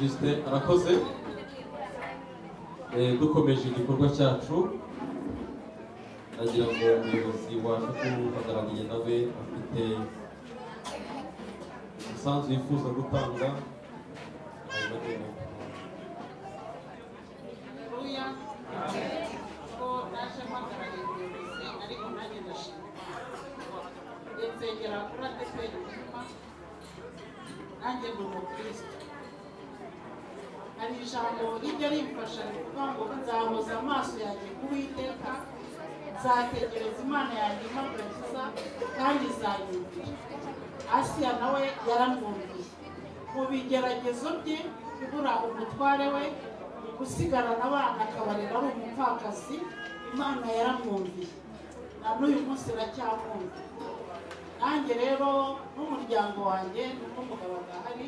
Justin arakoze. Dukomeje igikorwa cyacu, nagira ngo umuyobozi waje kuhagarariye nawe afite umusanzu yifuza gutanga. Nsengera kuri ADEPR Muhima, nanjye ni umukristo. Hari ijambo rijya rimfasha rivuga ngo nzahoza amaso yanjye ku Uwiteka, nzategereza Imana yanjye impagakiza kandi izanyumvira. Asiya nawe yaramwumviye mu bigeragezo bye, kubura umutware we, gusigarana abana akabarera ari umupfakazi, Imana yaramwumviye na n'uyu munsi iracyamwumva. Nanjye rero n'umuryango wanjye n'umugabo adahari,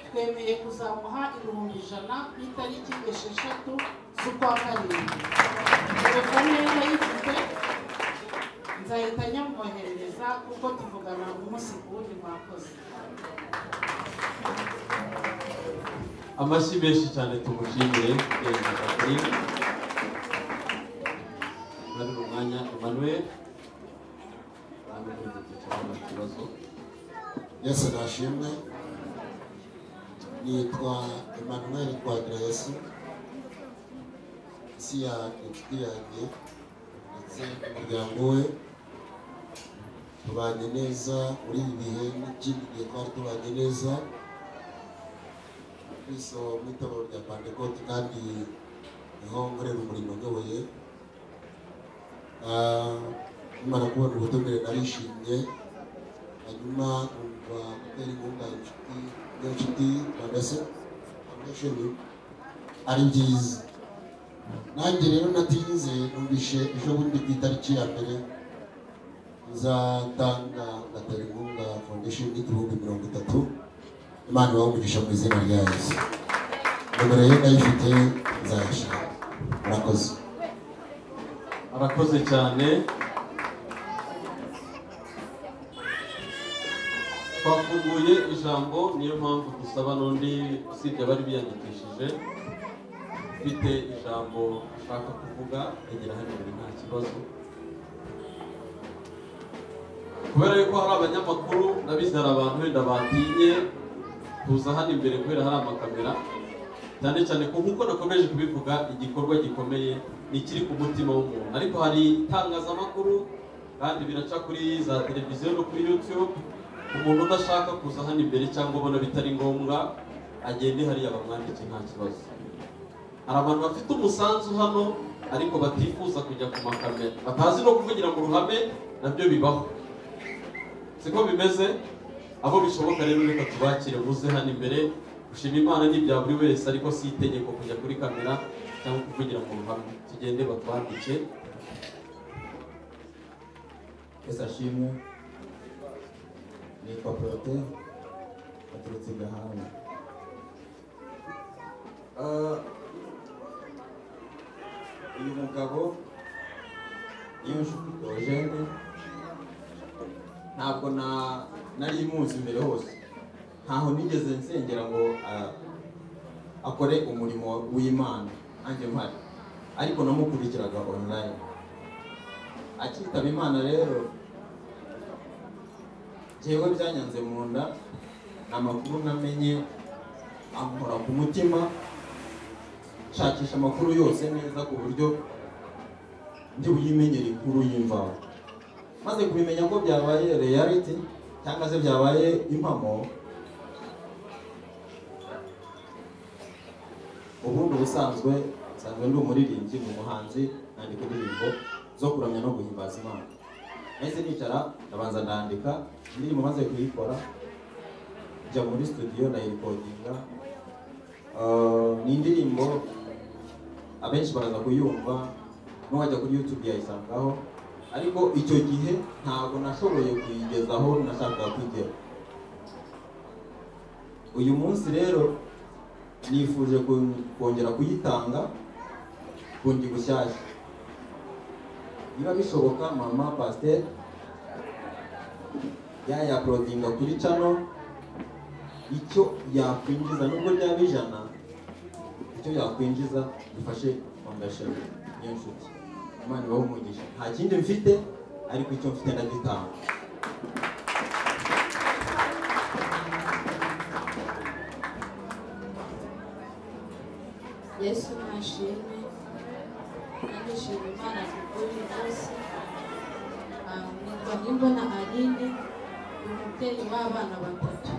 twemeye kuzamuha 100,000 ku itariki 6 z'ukwa 7. Telefone ye ndayifite, nzahita nyamwoherereza kuko tuvugana umunsi ku wundi. Mwakoze. Amashyi menshi cyane tumushimire. Bari umwanya Emmanuel. Yesu nashimwe. Nitwa Emmanuel Twagirayesu, Asiya inshuti yanjye ndetse n'umuryango we, tubanye neza muri ibi bihe n'ikindi gihe twari tubanye neza. Kristo mu itorero rya Pentekote kandi niho nkorera umurimo nyoboye. Nimara kubona ubutumire narishimye, hanyuma numva gutera inkunga inshuti foundation ari byiza. Nanjye rero natinze, numvishe ejo bundi ku itariki ya 1 nzatanga ngatera inkunga foundation 30,000. Imana ibahe umugisha mu izina rya Yesu. Nomero ye ndayifite, nzayashyira. Murakoze. Arakoze cyane. Twafunguye ijambo, niyo mpamvu dusaba n'undi usibye abari biyandikishije ufite ijambo ashaka kuvuga agera hano imbere nta kibazo. Kubera yuko hari abanyamakuru ndabizi, hari abantu wenda batinye kuza hano imbere kubera hari amakamera, cyane cyane ko nkuko nakomeje kubivuga igikorwa gikomeye ni ikiri ku mutima w'umuntu, ariko hari itangazamakuru kandi biraca kuri za televiziyo no kuri YouTube. Umuntu udashaka kuza hano imbere cyangwa ubona bitari ngombwa agende hariya bamwandike nta kibazo. Hari abantu bafite umusanzu hano ariko batifuza kujya ku makamera, batazi no kuvugira mu ruhame, nabyo bibaho, siko bimeze. Abo bishoboka rero reka tubakire muze hano imbere. Gushima Imana ni ibya buri wese, ariko si itegeko kujya kuri kamera cyangwa kuvugira mu ruhame. Tugende batwandike. Yesu ashimwe. Nitwa Prote, aturutse Gahanga. Uyu mugabo Niyonshuti Theogene ntabwo nari muzi mbere hose, ntaho nigeze nsengera ngo akore umurimo w'Imana nanjye mpari, ariko namukurikiraga online. Akitaba Imana rero jewe byanyanze mu nda, amakuru namenye ankora ku mutima, nshakisha amakuru yose neza ku buryo ndi buyimenyere inkuru y'imvaho. Maze kubimenya ko byabaye reality cyangwa se byabaye impamo, ubundi ubusanzwe nsanzwe ndi umuririmbyi, ni umuhanzi, nandika indirimbo zo kuramya no guhimbaza Imana. Nahise nicara ndabanza ndandika indirimbo, maze kuyikora njya muri studio ndayirekodinga. Ni indirimbo abenshi baraza kuyumva, n'uwajya kuri YouTube yayisangaho, ariko icyo gihe ntabwo nashoboye kuyigezaho nashakaga kugera. Uyu munsi rero nifuje kongera kuyitanga bundi bushyashya. Niba bishoboka mama pasteur yayaplodinga kuri channel Icyo yakwinjiza nubwo ryaba ijana, icyo yakwinjiza gifashe foundation Niyonshuti. Imana ibahe umugisha. Nta kindi mfite ariko icyo mfite ndagitanga. Yesu nashimwe, kandi shima Imana kubw'uyu munsi. Nitwa Nimbona Aline, ni umubyeyi w'abana batatu.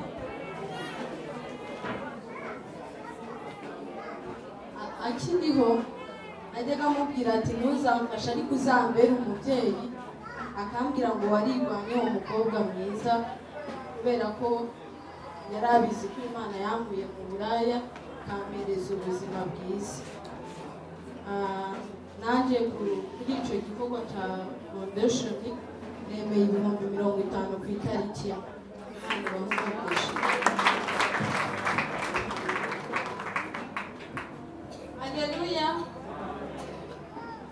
Akiriho najyaga amubwira ati ntuzamfashe ariko uzambere umubyeyi, akambwira ngo warigwanye uwo mukobwa mwiza, kubera ko yari abizi ko Imana yankuye mu buraya ikampereza ubuzima bwiza. Nanjye kuri icyo gikorwa cya foundation nemeye 50,000 ku itariki ya Haleluya.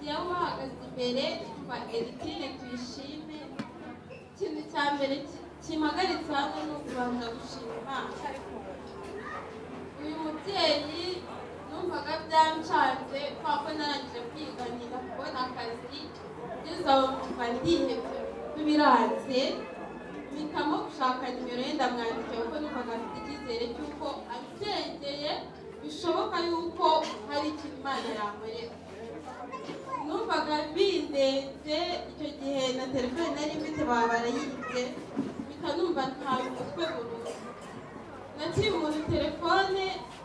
Yewe uhagaze imbere yitwa Eritine Tuyishime. Ikintu cya mbere kimpagaritse hano ni ukubanza gushima Imana. Uyu mubyeyi numvaga byancanze kubera ko narangije kwiga ntinda kubona akazi, ngeze aho numva ndihebye biranze, mpitamo gushaka nimero ye ndamwandikira kuko numvaga mfite icyizere cy'uko ansengeye bishoboka yuko hari ikintu Imana yankorera. Numvaga bindenze icyo gihe na telefone nari mfite baba barayibye, mpita numva ntaye umutwe burundu. Naciye umuntu telefone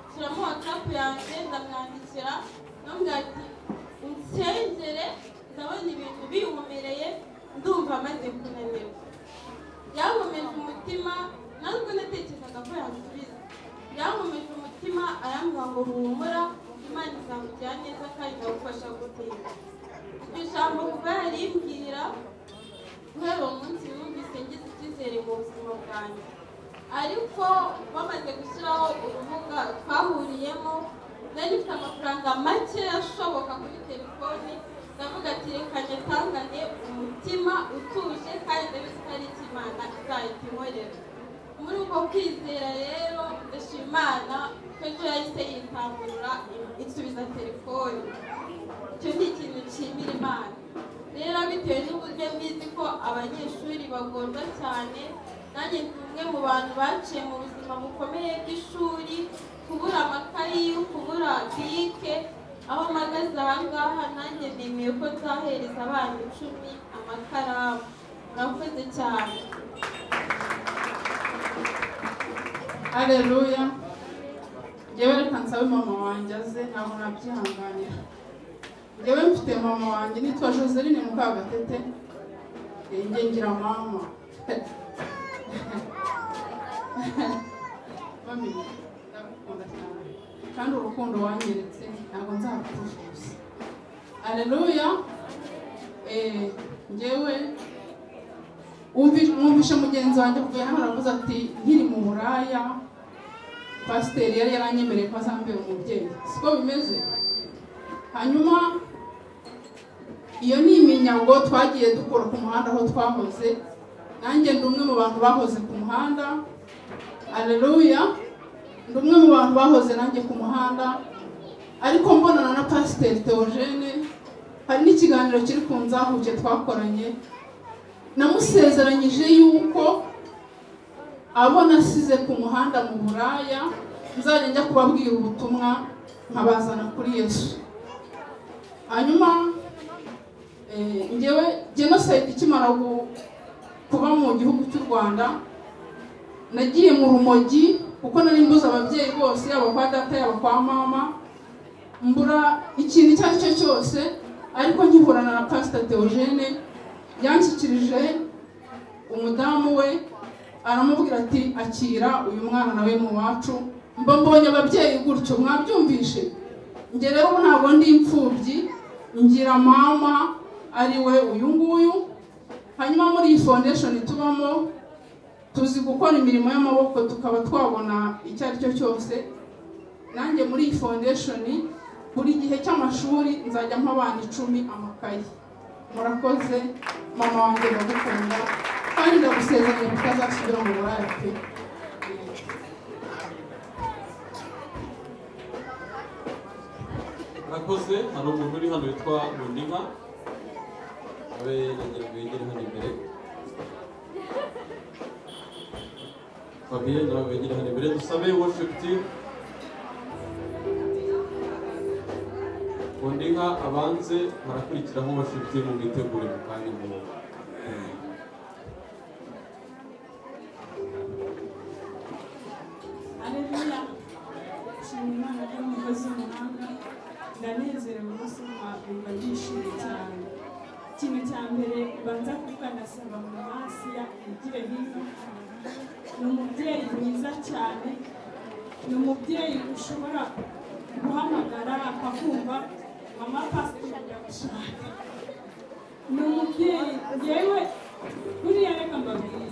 nshyiramo WhatsApp yanjye ndamwandikira, ndamubwira ati unsengere ndabona ibintu binkomereye ndumva maze kunanirwa. Yankomeje umutima, ntabwo natekerezaga ko yansubiza. Yankomeje umutima arambwira ngo humura Imana izakugira neza kandi ndagufasha gutinda. Iryo jambo kuva yarimbwira guhera uwo munsi numvise ngize icyizere mu buzima bwanjye. Ariko bamaze gushyiraho urubuga twahuriyemo, nari mfite amafaranga make ashoboka kuri telefoni, ndavuga ati reka nyatangane umutima utuje kandi ndabizi ko ari icyo Imana izahita inkorera. Muri uko kwizera rero ndashima Imana ko ejo yahise yitangurura insubiza telefoni. Icyo ni ikintu nshimira Imana. Rero bitewe n'uburyo mbizi ko abanyeshuri bagorwa cyane, nanjye ndi umwe mu bantu baciye mu buzima bukomeye bw'ishuri, kubura amakayi, kubura bike, aho mpagaze aha ngaha nanjye nemeye ko nzahereza abana 10 amakaramu. Murakoze cyane. Haleluya. Njyewe reka nsabe mama wanjye aze, ntabwo nabyihanganira. Njyewe mfite mama wanjye nitwa Joseline Mukagatete, njye ngira mama. Mami, ndagukunda cyane kandi urukundo wanyeretse ntabwo nzakupfusha. Haleluya. Njyewe mwumvishe mugenzi wanjye kuva hano aravuze ati nkiri mu buraya pasiteri yari yaranyemereye ko azambera umubyeyi, siko bimeze. Hanyuma iyo ni iminyago twagiye dukora ku muhanda aho twahoze, nanjye ndi umwe mu bantu bahoze ku muhanda. Haleluya. Ndi umwe mu bantu bahoze nanjye ku muhanda, ariko mbonana na pasiteri Theogene, hari n'ikiganiro kiri ku nzahuke twakoranye, namusezeranyije yuko abo nasize ku muhanda mu buraya nzajya njya kubabwira ubutumwa nkabazana kuri Yesu. Hanyuma njyewe genocide ikimara kuba mu gihugu cy'u Rwanda, nagiye mu rumogi kuko nari mbuze ababyeyi bose, yaba kwa data yaba kwa mama, mbura ikintu icyo ari cyo cyose. Ariko nkihurana na Pastor Theogene, yanshyikirije umudamu we aramubwira ati akira uyu mwana nawe mu wacu. Mba mbonye ababyeyi gutyo, mwabyumvishe. Njye rero ntabwo ndi imfubyi, ngira mama ari we uyu nguyu. Hanyuma muri iyi foundation tubamo tuzi gukora imirimo y'amaboko tukaba twabona icyo ari cyo cyose. Nanjye muri iyi foundation buri gihe cy'amashuri nzajya mpa abana 10 amakayi. Murakoze, mama wanjye ndagukunda kandi ndagusezeranya kutazasubira mu buraya pe. Murakoze. Hari umuntu uri hano witwa Nkundinka, abe nagira ngo yegere hano imbere. Fabien nawe wegere hano imbere. Dusabe worship team Nkundinka abanze, harakurikiraho worship team, mwitegure mu kanya mu Aleluya. Shima Imana ko umukozi w'umuhanga. Ndanezerewe umunsi mwabyumva, ndishimye cyane. Ikintu cya mbere mbanza kuvuga, ndasaba mu Asiya yigire hino. Ni umubyeyi mwiza cyane, ni umubyeyi ushobora guhamagara akakumva, mama pasiteri ndagushaka. Ni umubyeyi yewe buriya reka mbabwire,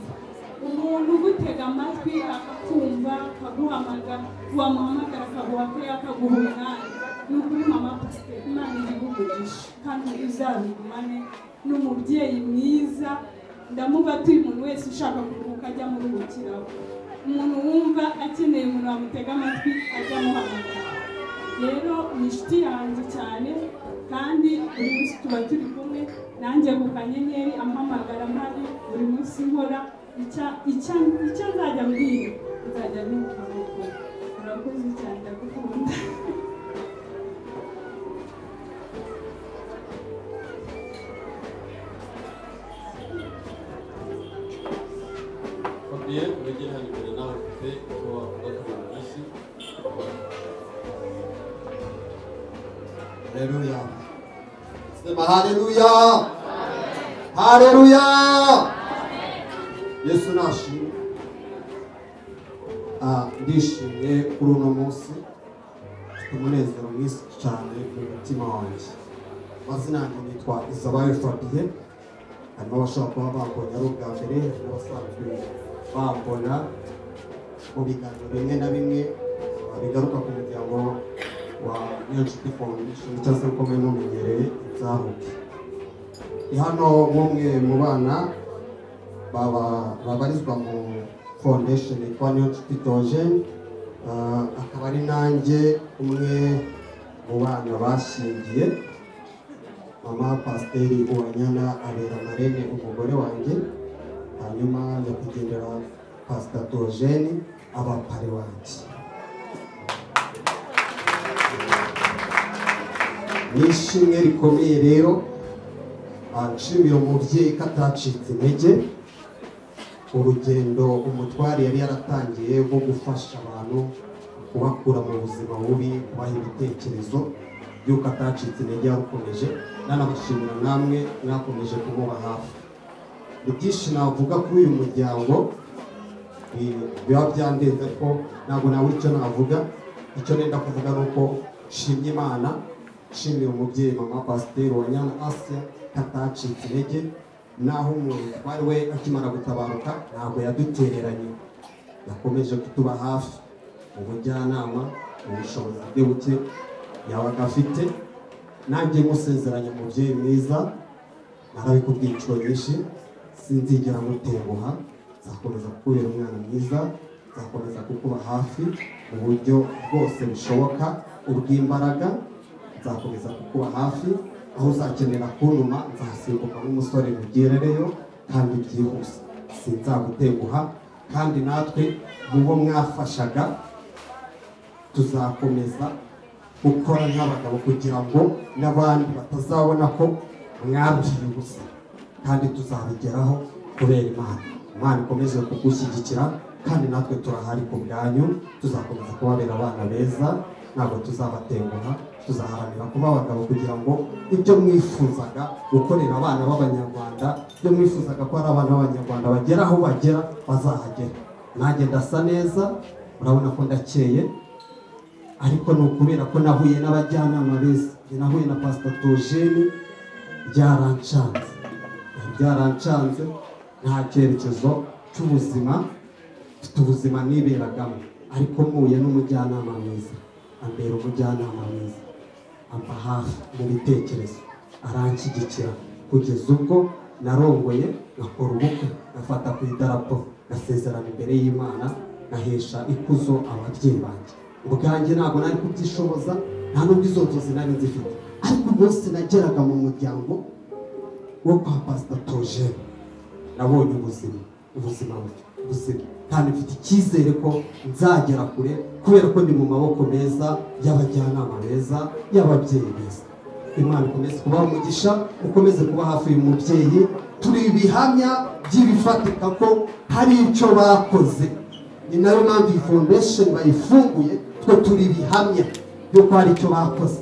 umuntu ugutega amatwi akakumva, akaguhamagara, wamuhamagara akaguha keya, akaguha umwanya. Ni ukuri mama pasiteri, Imana ibiguha kandi uzabigumane. Ni umubyeyi mwiza, ndamubatuye. Umuntu wese ushaka kuruhuka ajya amuruhukiraho, umuntu wumva akeneye umuntu wamutega amatwi ajya amuhamagara. Rero ni inshuti yanjye cyane, kandi buri munsi tuba turi kumwe nanjye ku kanyenyeri, ampamagara mpari buri munsi. Nkora icyo nzajya mbwira, nzajya nibuka kuko urakoze cyane, ndagukunda. Fabien, wegere hano imbere, nawe ufite icyo wavuga kuri uyu munsi. Haleluya. Sema haleluya. Haleluya. Yesu nashimwe. Ndishimye kuri uno munsi, mfite umunezero mwinshi cyane mu mutima wanjye. Amazina yanjye nitwa Izabayo Fabien. Harimo abashobora kuba bambonye ari ubwa mbere, hari n'abasanzwe bambona mu biganiro bimwe na bimwe bigaruka ku muryango wa Niyonshuti Foundation, cyangwa se uko mwe mumenyereye Inzahuke. Ni hano nk'umwe mu bana babarizwa mu foundation yitwa Niyonshuti Theogene, akaba ari nanjye umwe mu bana bashyingiye. Mama Pasiteri Uwanyana abera marene umugore wanjye, hanyuma nyakwigendera Pastor Theogene aba pari wanjye. Ni ishimwe rikomeye rero, nshimira umubyeyi ko atacitse intege. Urugendo umutware yari yaratangiye rwo gufasha abantu, kubakura mu buzima bubi, kubaha ibitekerezo by'uko atacitse intege, yarukomeje. Nanabashimira namwe mwakomeje kumuba hafi. Ni byinshi navuga kuri uyu muryango biba byandenze, ariko ntabwo nawe icyo navuga. Icyo nenda kuvuga ni uko nshimye Imana, nshimira umubyeyi mama Pasiteri Uwanyana Asia ko atacitse intege. Naho umutware we akimara gutabaruka ntabwo yadutereranye, yakomeje kutuba hafi mu bujyanama, mu bushobozi bwe buke yabaga afite. Nanjye musezeranye, umubyeyi mwiza, narabikubwiye inshuro nyinshi, sinzigera mutenguha, nzakomeza kukubera umwana mwiza, nzakomeza kukuba hafi mu buryo bwose bushoboka, ubw'imbaraga nzakomeza kukuba hafi. Aho uzakenera kuntuma nzasimbuka nk'umusore mugerereyo kandi byihuse, sinzagutenguha. Kandi natwe mu bo mwafashaga tuzakomeza gukora nk'abagabo kugira ngo n'abandi batazabona ko mwaruhiye ubusa, kandi tuzabigeraho kubera Imana. Imana ikomeje kugushyigikira, kandi natwe turahari ku bwanyu, tuzakomeza kubabera abana beza, ntabwo tuzabatenguha. Tuzaharanira kuba abagabo kugira ngo ibyo mwifuzaga gukorera abana b'Abanyarwanda, ibyo mwifuzaga ko ari abana b'Abanyarwanda bagera aho bagera, bazahagera. Nanjye ndasa neza, urabona ko ndakeye, ariko ni ukubera ko nahuye n'abajyanama beza. Njye nahuye na Pastor Theogene, byarancanze, byarancanze, nta cyerekezo cy'ubuzima mfite, ubuzima niberagamo, ariko mpuye n'umujyanama mwiza, ambera umujyanama mwiza, amba hafi mu bitekerezo, aranshyigikira kugeza ubwo narongoye, ngakora ubukwe, ngafata ku idarapo, ngasezerana imbere y'Imana, ngahesha ikuzo ababyeyi banjye. Ubwanjye ntabwo nari kubyishoboza, Nta nubwo izo nzozi nari nzifite, ariko umunsi nageraga mu muryango wo kwa Pastor Theogene nabonye ubuzima, ubuzima buzima, kandi mfite icyizere ko nzagera kure kubera ko ndi mu maboko meza y'abajyanama beza, y'ababyeyi beza. Imana ikomeze kubaha umugisha, mukomeze kuba hafi y'uyu mubyeyi. Turi ibihamya by'ibifatika ko hari icyo bakoze, ni nayo mpamvu iyi foundation bayifunguye. Twe turi ibihamya by'uko hari icyo bakoze,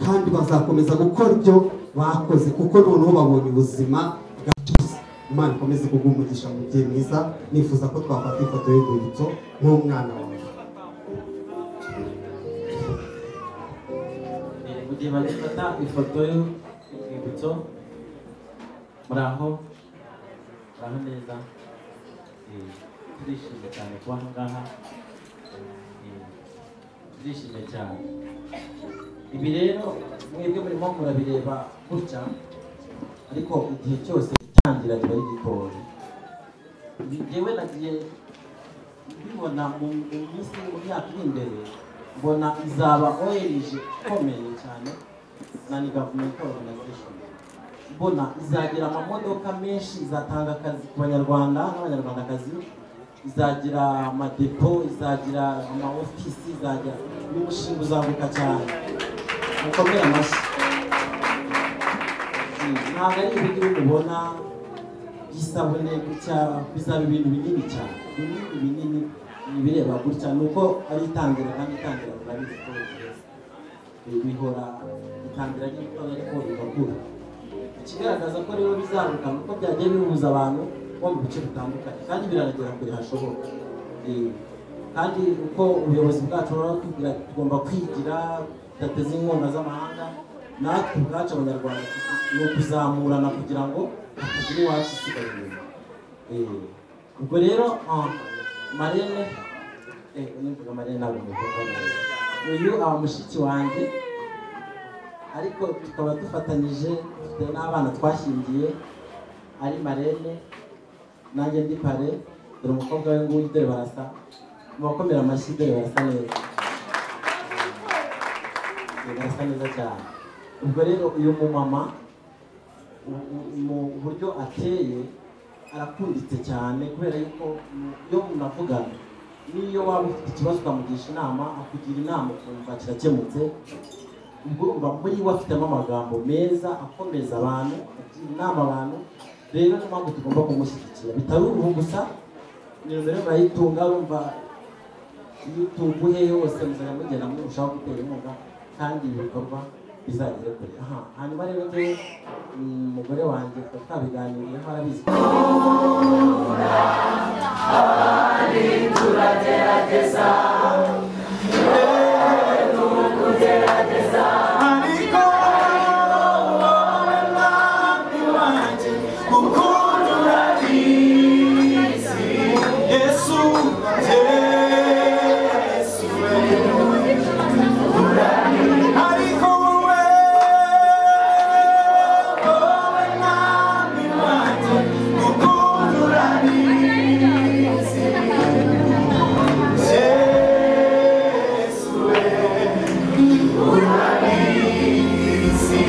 kandi bazakomeza gukora ibyo bakoze kuko noneho babonye ubuzima bwatuze. Imana ikomeze kuguha umugisha mubyeyi mwiza. Nifuza ko twafata ifoto y'urwibutso nk'umwana wawe. Mu gihe bagifata ifoto y'urwibutso, muraho, muraho neza. Turishimye cyane kuba aha ngaha, turishimye cyane. Ibi rero mwebwe murimo murabireba gutya, ariko igihe cyose itangira riba ari gitoya. Njyewe nagiye mbibona mu minsi, mu myaka iri imbere, mbona izaba ONG ikomeye cyane na ni governmental organization. Mbona izagira amamodoka menshi, izatanga akazi ku banyarwanda n'abanyarwandakazi, izagira amadepo, izagira ama ofisi, izagira n'umushinga uzaguka cyane. Mukomere amashyi. Ntabwo ari ibintu mubona by'isabune gutya, bizaba ibintu binini cyane, binini binini ibireba gutya, ni uko ari itangira, kandi itangira murabizi ko bihora itangira ari ritoya ariko rigakura. Ikigaragaza ko rero bizaruka ni uko byagiye bihuza abantu bo mu bice bitandukanye, kandi biranagera kure hashoboka. Kandi uko ubuyobozi bwacu buhora butubwira tugomba kwigira tudateze inkunga z'amahanga, natwe ubwacu abanyarwanda ni ukuzamurana kugira ngo hatagira iwacu isigaye inyuma. Ubwo rero Marene, nimvuga Marene ntabwo muvuga neza, uyu aba mushiki wanjye, ariko tukaba dufatanyije, dufite n'abana twashyingiye, ari Marene nanjye ndi pare. Dore umukobwa we nguyu, dore barasa, mubakomera amashyi, dore barasa neza, barasa neza cyane. Ubwo rero uyu mumama mu buryo ateye arakunditse cyane, kubera yuko iyo munavugana, n'iyo waba ufite ikibazo ukamugisha inama, akugira inama ukumva kirakemutse. Ubwo urumva muri we afitemo amagambo meza akomeza abantu, agira inama abantu. Rero niyo mpamvu tugomba kumushyigikira, bitari ubu gusa, ni nomero murayitunga, urumva YouTube he hose muzajya mugenda murushaho gutera inkunga, kandi ibi bikorwa bizagere kure. Hanyuma rero njyewe umugore wanjye tukaba twabiganiriyeho, arabizi. Abandi turagerageza, tukugerageza, ariko wowe mwami wanjye gukunda urabizi. Yesu, Yesu, ariko wowe mwami wanjye gukunda urabizi. Yesu, urabizi.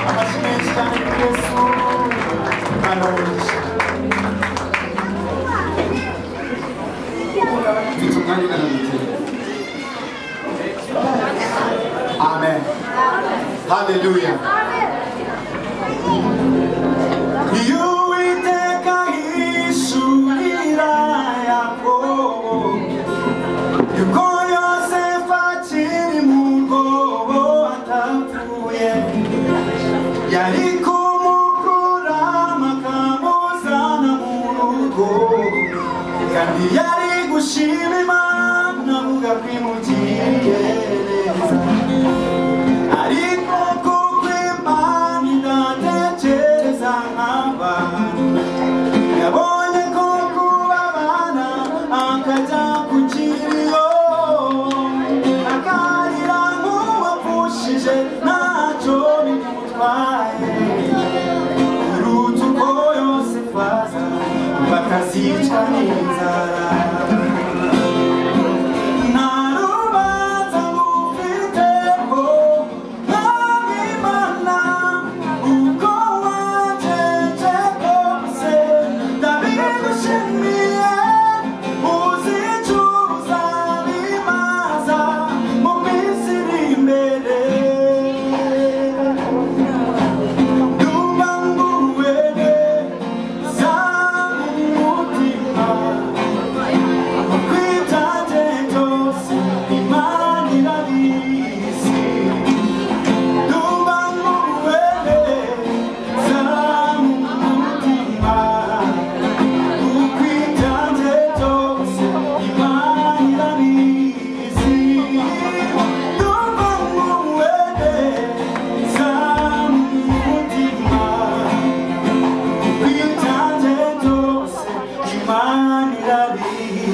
Amashyi menshi cyane kuri Yesu. Imana umugisha. Mfite umwanya ungana gute? Amen. Hallelujah. Iyo Uwiteka yishurira Yakobo yuko Yosefu akiri mu rwobo atapfuye, yari kumukuramo akamuzana mu rugo, kandi yari gushima Imana avuga ko imugiriye neza. Ariko kuko Imana idatekereza nk'abantu, yabonye ko kubabana akajya ku kiriyo, akarira nk'uwapfushije ntacyo bimutwaye, kuruta uko Yosefu aza bakazicwa n'inzara. Nta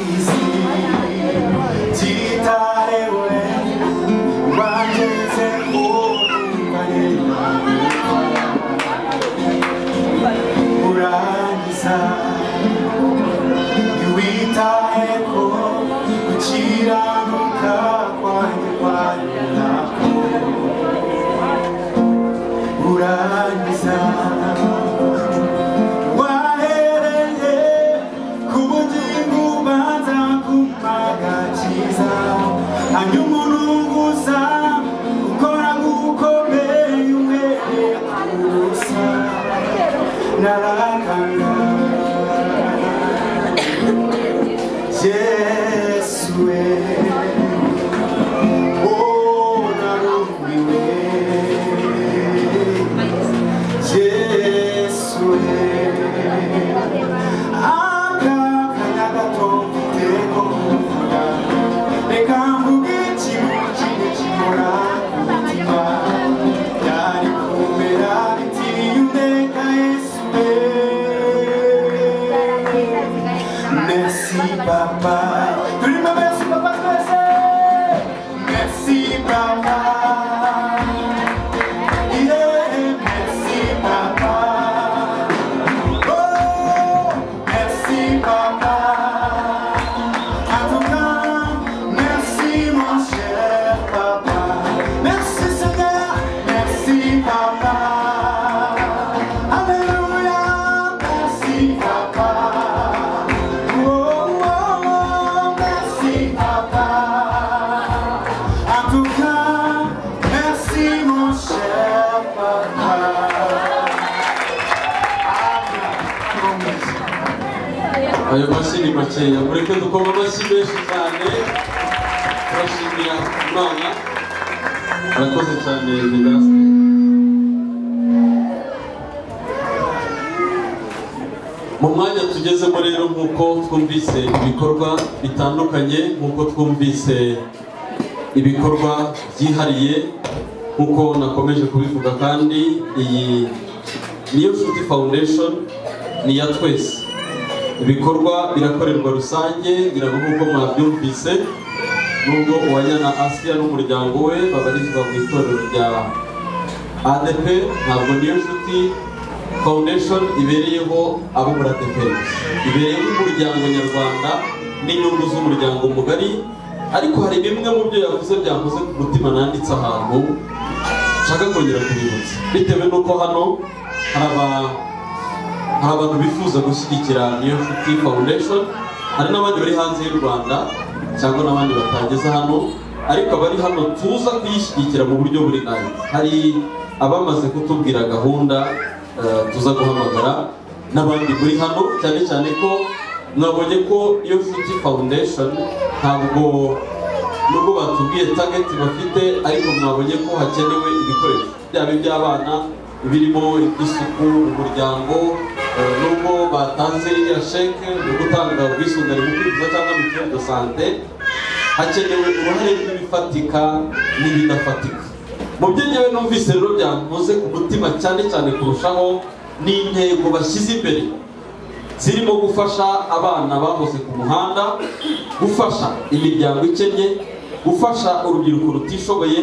Ndabizi byitarewe wangeze urangiza ntiwitaye ko gukiranuka kwanjye kwanyurako urangiza wahereye ku bugingo ubanza kumagakiza hanyuma urunguza ukora gukomeye umwere kurusa narakanga Yesu we oh narumiwe Yesu we aka kanya gato mfite ko kuvuga reka mvuge ikintu kimwe gikora ku mutima byari kumera bitiriye undeka Yesu we. Merci papa. Turimo merci papa twese. Merci papa. Yeah, merci papa. Oh, merci papa. En tout cas, merci mon cher papa. Merci Seigneur, merci papa. Alléluia, merci papa. Oh, oh, oh, merci papa. En tout cas, merci mon cher papa. Amen. Ayo mashyi ni makeya, mureke dukoma amashyi menshi cyane. Turashimira Imana, arakoze cyane Vedaste. Mu mwanya tugezemo rero, nk'uko twumvise ibikorwa bitandukanye, nk'uko twumvise ibikorwa byihariye, nk'uko nakomeje kubivuga, kandi iyi niyo Nshuti Foundation ni iya twese. Ibikorwa birakorerwa rusange, ngira ngo nk'uko mwabyumvise, nubwo Uwanyana Asiya n'umuryango we babarizwa mu itorero rya ADP, ntabwo niyo Nshuti Foundation ibereyeho abo muri ADP, ibereyeho umuryango nyarwanda n'inyungu z'umuryango mugari. Ariko hari bimwe mu byo yavuze byankoze ku mutima, nanditse ahantu nshaka kongera kubibutsa, bitewe n'uko hano hari abantu bifuza gushyigikira niyo Nshuti Foundation, hari n'abandi bari hanze y'u Rwanda cyangwa n'abandi batageze hano, ariko abari hano tuza kuyishyigikira mu buryo buri nayo. Hari abamaze kutubwira gahunda tuza guhamagara n'abandi muri hano, cyane cyane ko mwabonye ko iyo Nshuti Foundation ntabwo nubwo batubwiye target bafite, ariko mwabonye ko hakenewe ibikoresho byaba iby'abana, birimo iby'isuku, umuryango. Nubwo batanze iriya sheke yo gutanga ubwisungane mu kwivuza cyangwa mutuelle de santé, hakenewe uruhare rw'ibifatika n'ibidafatika. Mu byo ngewe numvise rero byankoze ku mutima cyane cyane kurushaho ni intego bashyize imbere zirimo gufasha abana bahoze ku muhanda, gufasha imiryango ikennye, gufasha urubyiruko rutishoboye,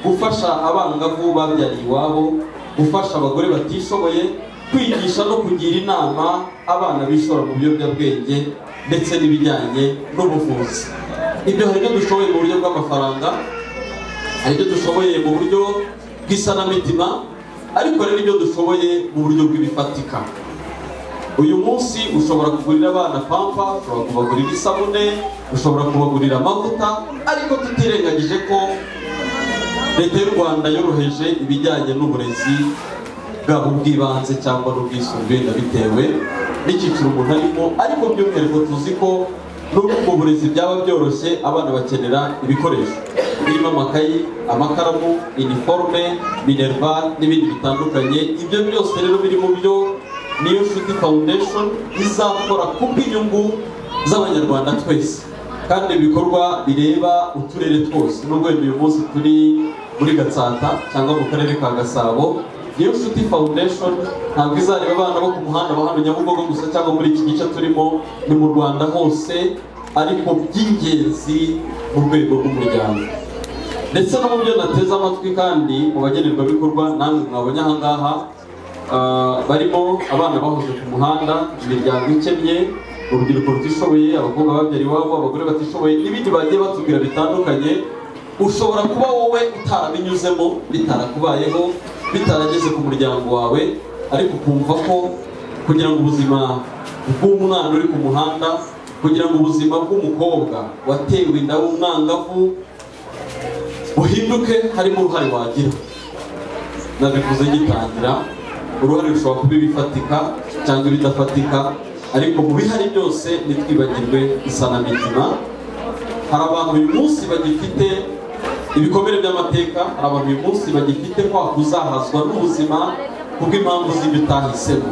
gufasha abangavu babyariye iwabo, gufasha abagore batishoboye, kwigisha no kugira inama abana bishora mu biyobyabwenge, ndetse n'ibijyanye n'ubuvuzi. Ibyo hari ibyo dushoboye mu buryo bw'amafaranga, hari ibyo dushoboye mu buryo bw'isanamitima, ariko hari n'ibyo dushoboye mu buryo bw'ibifatika. Uyu munsi ushobora kugurira abana pampa, ushobora kubagurira isabune, ushobora kubagurira amavuta, ariko tutirengagije ko Leta y'u Rwanda yoroheje ibijyanye n'uburezi bwaba ubw'ibanze cyangwa n'ubwisumbuye, bitewe n'icyiciro umuntu arimo. Ariko by'umwihariko tuzi ko nubwo ubwo burezi byaba byoroshye, abana bakenera ibikoresho birimo amakayi, amakaramu, iniforme, minerval n'ibindi bitandukanye. Ibyo byose rero biri mu byo niyo Nshuti Foundation izakora kubw'inyungu z'Abanyarwanda twese, kandi ibikorwa bireba uturere twose. Nubwo uyu munsi turi muri Gatsata cyangwa mu karere ka Gasabo, niyo Nshuti Foundation ntabwo izareba abana bo ku muhanda ba hano Nyabugogo gusa cyangwa muri iki gice turimo, ni mu Rwanda hose. ariko by'ingenzi mu rwego rw'umuryango ndetse no mu byo nateze amatwi kandi mu bagenerwabikorwa namwe mwabonye aha ngaha barimo abana bahoze ku muhanda, imiryango ikennye, urubyiruko rutishoboye, abakobwa babyara iwabo, abagore batishoboye n'ibindi bagiye batubwira bitandukanye. Ushobora kuba wowe utarabinyuzemo, bitarakubayeho, bitarageze ku muryango wawe, ariko ukumva ko kugira ngo ubuzima bw'umwana uri ku muhanda, kugira ngo ubuzima bw'umukobwa watewe inda w'umwangavu buhinduke, harimo uruhare wagira. Nabivuze gitangira, uruhare rushobora kuba ibifatika cyangwa ibidafatika, ariko mu bihari byose ntitwibagirwe isanamitima. Hari abantu uyu munsi bagifite ibikomere by'amateka, hari abantu uyu munsi bagifite kwa kuzahazwa n'ubuzima kubw'impamvu z'ibyo utahisemo,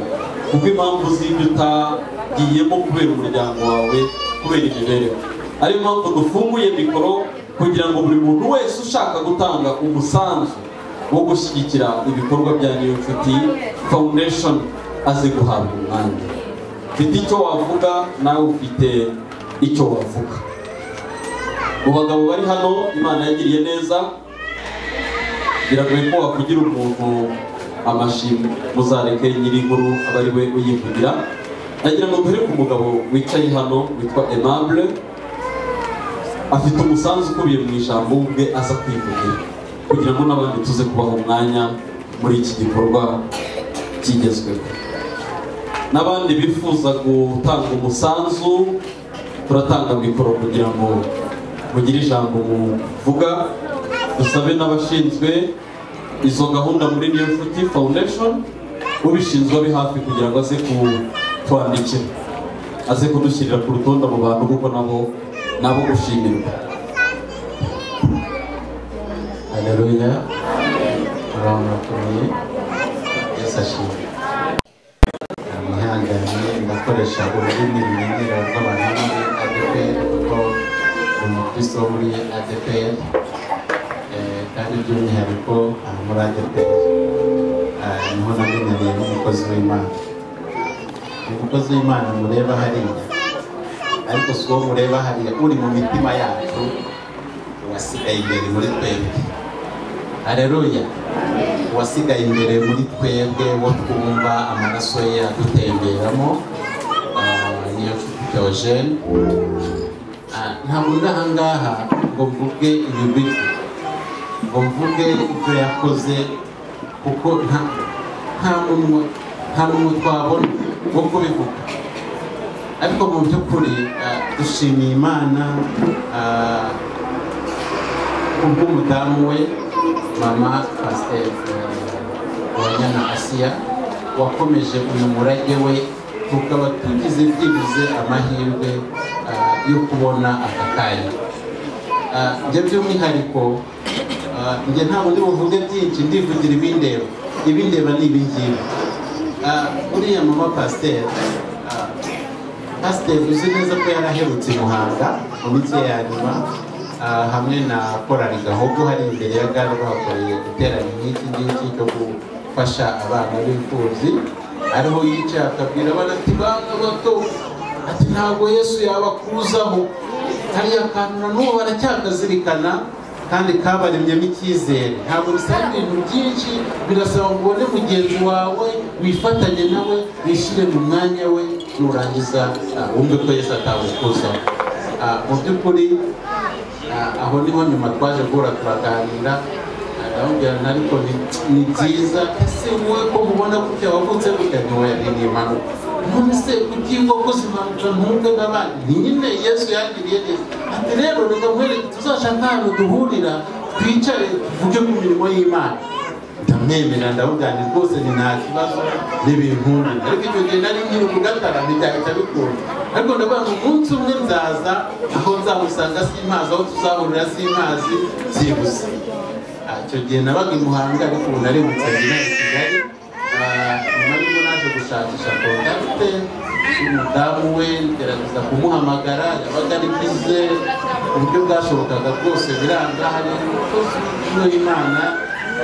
kubw'impamvu z'ibyo utagiyemo kubera umuryango wawe, kubera imibereho. Ariyo mpamvu dufunguye mikoro kugira ngo buri muntu wese ushaka gutanga umusanzu wo gushyigikira ibikorwa bya Niyonshuti Foundation aze guhabwa umwanya. Ufite icyo wavuga, nawe ufite icyo wavuga. Mu bagabo bari hano Imana yagiriye neza, biragoye ko wakugira umuntu amashimwe, muzareke nyir'inkuru aba ari we uyivugira. Nagira ngo duhere ku mugabo wicaye hano witwa Aimable, afite umusanzu ukubiye mu ijambo ubwe aza kwivugira kugira ngo n'abandi tuze kubaha umwanya muri iki gikorwa kigezweho. N'abandi bifuza gutanga umusanzu turatanga mikoro kugira ngo mugire ijambo muvuga. Dusabe n'abashinzwe izo gahunda muri Niyonshuti Foundation, ubishinzwe abe hafi kugira ngo aze kutwandikira, aze kudushyirira ku rutonde abo bantu kuko nabo gushimirwa. Haleluya, murakomeye, Yesu ashimwe. Mwihangane, ndakoresha ururimi rumenyera rw'abantu muri ADEPR kuko ni umukristo wo muri ADEPR, kandi by'umwihariko muri ADEPR niho namenyaniye n'umukozi w'Imana. Umukozi w'Imana mureba hariya, ariko si uwo mureba hariya, uri mu mitima yacu, uwasigaye imbere muri twebwe. Haleluya, uwasigaye imbere muri twebwe, wo twumva amaraso ye adutemberamo, Niyonshuti Theogene. Ntabwo ndi aha ngaha ngo mvuge ibigwi bye, ngo mvuge ibyo yakoze, kuko nta munwa twabona wo kubivuga. Ariko mu by'ukuri dushimiye Imana kubw'umudamu we mama Pasiteri Uwanyana Asiya wakomeje uyu murage we, tukaba tugize byibuze amahirwe yo kubona aka kanya. Njye by'umwihariko njye ntabwo ndi buvuge byinshi, ndivugira ibindeba. Ibindeba ni ibingibi. Uriya mama Pasiteri uzi neza ko yaraherutse i Muhanga mu minsi ye ya nyuma, hamwe na korali Gahogo hari imbere ya gare bahakoreye iterane nk'iki ngiki cyo gufasha abana b'imfubyi. Ariho yicaye akabwira abana ati bana bato, ati ntabwo Yesu yabakuzaho. Hariya kantu na n'ubu baracyakazirikana kandi kabaremyemo icyizere. Ntabwo bisaba ibintu byinshi, birasaba ngo ubone mugenzi wawe, wifatanye nawe, wishyire mu mwanya we, nurangiza wumve ko Yesu atagukuzaho. Mu by'ukuri aho niho nyuma twaje guhura turaganira, ndamubwira ariko ni byiza, ese wowe ko mubona gutya wavutse gutya, ntiwe ni impanuka. None se kuki wakoze impanuka ntunge n'abandi? Ni nyine Yesu yangiriye neza. Ati rero reka nkwereke tuzashaka ahantu duhurira, twicare tuvuge ku mirimo y'Imana. Ndamwemera, ndamubwira nti rwose ni nta kibazo n'ibinkundira. Ariko icyo gihe nari nkiri mu Gatara ntibyahita bikunda. Ariko ndavuga ngo umunsi umwe nzaza, aho nzamusanga simpazi, aho tuzahurira simpazi, byibuze. Icyo gihe nabaga i Muhanga, ariko ubu narimutse ngira i Kigali. Nyuma y'uko naje gushakisha kontakite y'umudamu we, ngerageza kumuhamagara, yabaga ari bize uburyo bwashobokaga bwose biranga. Hari umukozi w'Imana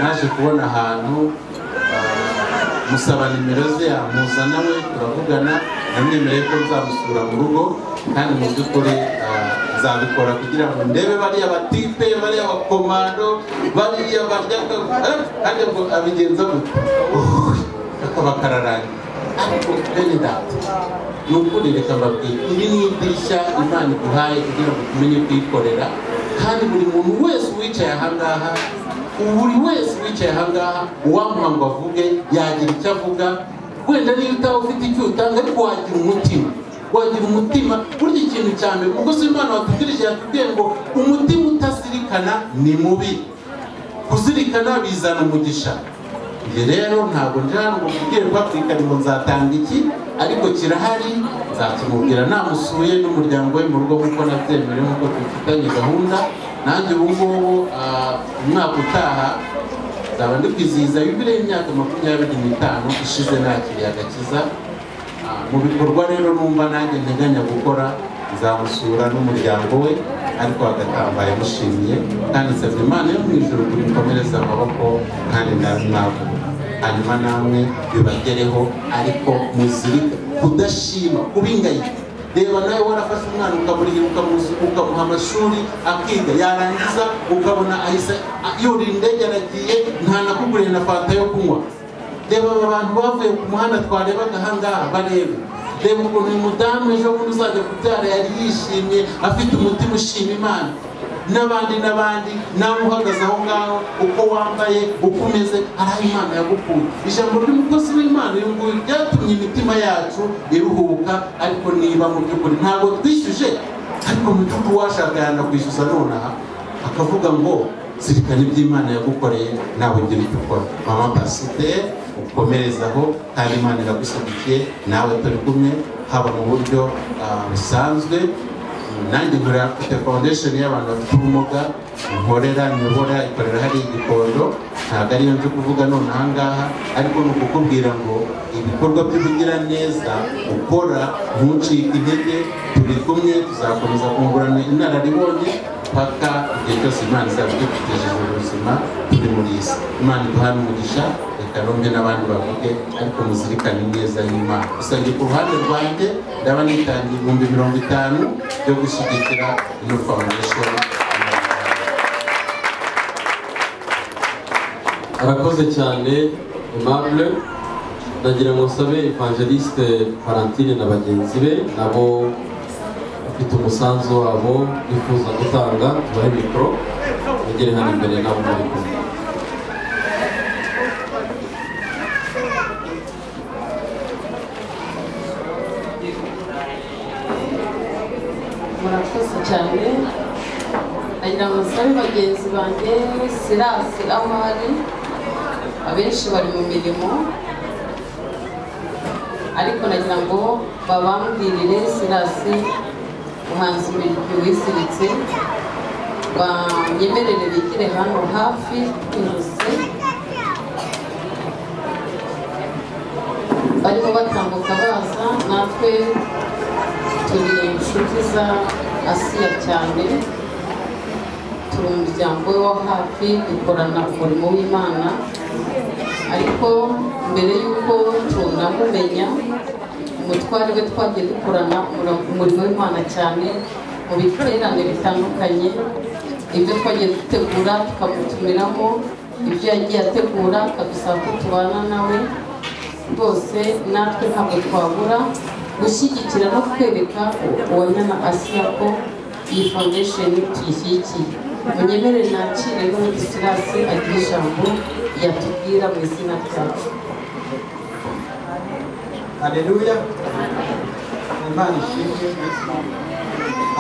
naje kubona ahantu, musaba nimero ze, ampuza nawe turavugana, namwemereye ko nzamusura mu rugo. Kandi mu by'ukuri nzabikora kugira ngo ndebe bariya batipe, bariya bakomando, bariya barya kandi ngo abigenza gute akaba kararangiye. Ariko bene data, ni ukuri reka mbabwire, iri ni idirishya Imana iguhaye kugira ngo tumenye kuyikorera. Kandi buri muntu wese wicaye ahangaha, buri wese wicaye ahangaha, uwamuha ngo avuge yagira icyo avuga. Wenda niba utaba ufite icyo utanga, ariko wagira umutima, wagira umutima. Burya ikintu cya mbere umukozi w'Imana watubwirije yatubwiye ngo umutima utazirikana ni mubi, kuzirikana bizana umugisha. Njye rero ntabwo nje hano ngo mbwire public ngo nzatanga iki, ariko kirahari, nzakimubwira namusuye n'umuryango we mu rugo nk'uko nabyemerewe, nk'uko dufitanye gahunda. Nanjye ubu ngubu umwaka utaha nzaba ndi kwizihiza yubile y'imyaka 25 ishize nakiriye agakiza. Mu bikorwa rero numva nanjye nteganya gukora, nzamusura n'umuryango we, ariko hagati yamushimiye kandi nsabye Imana yo mu ijuru kubikomereza amaboko kandi ndabimwagura. Hanyuma namwe bibagereho, ariko muzirike kudashima, kubingayika. Reba nawe warafashe umwana ukamurihira, ukamuha amashuri akiga, yarangiza ukabona ahise yurira indege aragiye, ntanakuguriye na fanta yo kunywa. Reba aba bantu bavuye ku muhanda twarebaga ahangaha, barebe. Reba ukuntu uyu mudamu ejo bundi uzajya kubyara yari yishimye, afite umutima ushima Imana. N'abandi n'abandi, nawe uhagaze aho ngaho, uko wambaye, uko umeze, hari aho Imana yagukuye. Ijambo ry'umukozi w'Imana uyu nguyu ryatumye imitima yacu iruhuka. Ariko niba mu by'ukuri ntabwo twishyuje, ariko mu by'ukuri uwashaka yanakwishyuza nonaha akavuga ngo zirikana iby'Imana yagukoreye, nawe ugira icyo ukora. Mama Pasiteri, ukomerezaho, kandi Imana iragushyigikiye, nawe turi kumwe, haba mu buryo busanzwe. Nanjye nkorera mfite foundation y'abantu bafite ubumuga, nkorera nyobora, ikorera hari Igikondo. Ntabwo ariyo nje kuvuga none ahangaha, ariko ni ukukubwira ngo ibikorwa by'ubugiraneza ukora ntucike intege, turi kumwe, tuzakomeza kungurana inararibonye paka igihe cyose Imana izaba idutegereje ubuzima turi muri iyi si. Imana iduhane umugisha, reka rumve n'abandi bavuge, ariko muzirikane neza y'Imana. Gusa njye ku ruhande rwanjye ndaba nitangiye 50,000 byo gushyigikira ino foundation. Arakoze cyane Aimable. Ndagira ngo nsabe Evangeliste Valentine na bagenzi be nabo bafite umusanzu wabo bifuza gutanga, tubahe mikoro bagere hano imbere nabo muri kumwe. Murakoze cyane. Ndagira ngo nsabe bagenzi banjye Sirasi aho ari, abenshi bari mu mirimo, ariko nagira ngo babambwirire Sirasi umuhanzi wisiritse, banyemerere bigire hano hafi twihuse. Barimo batambuka baza, natwe turi inshuti za Asiya cyane, turi umuryango we wa hafi, dukorana umurimo w'Imana. Ariko mbere y'uko tunamumenya, umutware we twagiye dukorana umurimo w'Imana cyane mu biterane bitandukanye, ibyo twagiye dutegura tukamutumiramo, ibyo yagiye ategura akadusaba ko tubana nawe rwose. Natwe ntabwo twabura gushyigikira no kwereka uwanyana Asiya ko iyi foundation tuyishyigikiye. Munyemerere nakire n'ubundi Sirasi agira ijambo yatubwira mu izina ryacu. Haleluya. Imana ishimwe.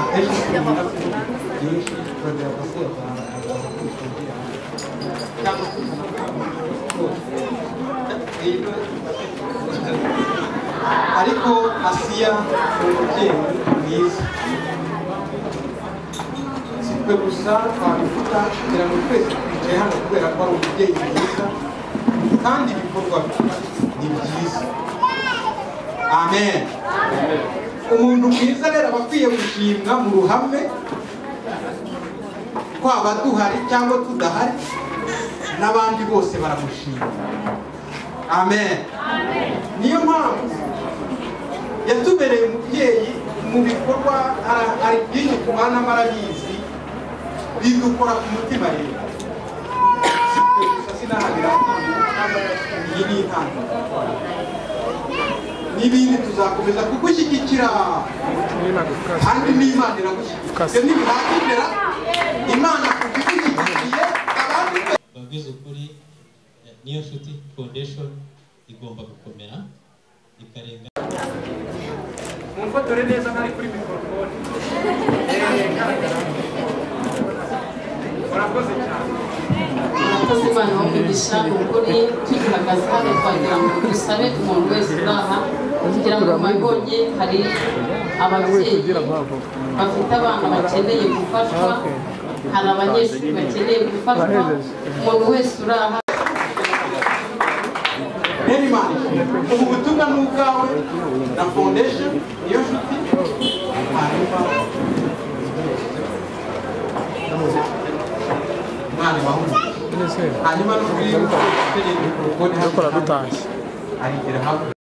Akenshi tubona byinshi twongera gusoza cyangwa ariko Asiya ni umubyeyi mwiza, si twe gusa twabivuga, kugira ngo twese twicaye hano kubera ko ari umubyeyi mwiza kandi ibikorwa ni byiza. Amen. Umuntu mwiza rero aba akwiye gushimwa mu ruhame, twaba duhari cyangwa tudahari, n'abandi bose baramushima. Amen. Niyo mpamvu yatubereye umubyeyi Mu bikorwa hari byinshi tubanamo arabizi, bidukora ku mutima. Rero gusa sinahabira, iyi ni intangiriro, n'ibindi tuzakomeza kugushyigikira, kandi n'Imana iragushyigikira. Ibyo ntibihagije, Imana kugushyigikiye abandi. Babwize ukuri, Niyo Nshuti Foundation igomba gukomera ikarenga. Mumfotore neza ntari kuri mikorofone. Murakoze cyane. Murakoze, Imana umugisha. Ni ukuri tugihagaze hano twagira ngo dusabe umuntu wese uri aha, kugira ngo mubibonye, hari ababyeyi bafite abana bakeneye gufashwa, hari abanyeshuri bakeneye gufashwa. Umuntu wese uri aha. Rero Imana, ubu butumwa ni ubwawe na foundation Niyo Nshuti. Hanyuma Imana ibahe umugisha. Hanyuma n'ukuri ukeneye mikorofone, arigera hakurya.